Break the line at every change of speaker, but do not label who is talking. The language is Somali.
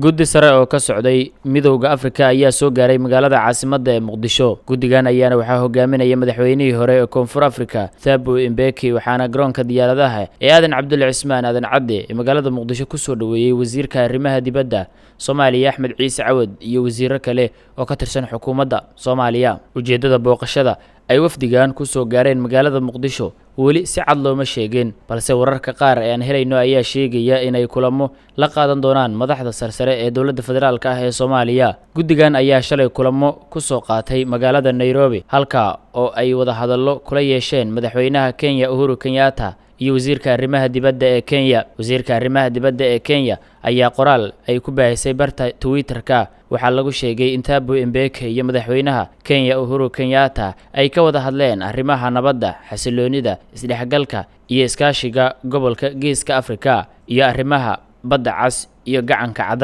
Guddi sare oo ka socday Midowda Afrika ayaa soo gaaray magaalada caasimadda ee Muqdisho. Guddigan ayaana waxaa hogaaminaya madaxweynihii hore ee Koonfur Afrika, Thabo Mbeki, waxaana garoonka diyaaradaha ee Aadan Cabdulle Cismaan, Aadan Cadde, ee magaalada Muqdisho kusoo dhoweeyey wasiirka arrimaha dibadda Soomaaliya, Axmed Ciise Cawad, iyo wasiiro kale oo ka tirsan xukuumadda Soomaaliya. Ujeeddada booqashada ay wafdigan kusoo gaareen magaalada Muqdisho weli si cad looma sheegin, balse wararka qaar ee aan helayno ayaa sheegaya inay kulamo la qaadan doonaan madaxda sarsare ee dowladda federaalka ah ee Soomaaliya. Guddigan ayaa shalay kulamo kusoo qaatay magaalada Nairobi, halka oo ay wadahadallo kula yeesheen madaxweynaha Kenya, Uhuru Kenyatta, iyo wasiirka arrimaha dibadda ee Kenya. Wasiirka arrimaha dibadda ee Kenya ayaa qoraal ay ku baahisay barta Twitter-ka waxaa lagu sheegay in Thabo Mbeki iyo madaxweynaha Kenya, Uhuru Kenyatta, ay ka wada hadleen arrimaha nabadda, xasiloonida, isdhexgalka iyo iskaashiga gobolka Geeska Afrika iyo arrimaha Badda Cas iyo Gacanka Cadan.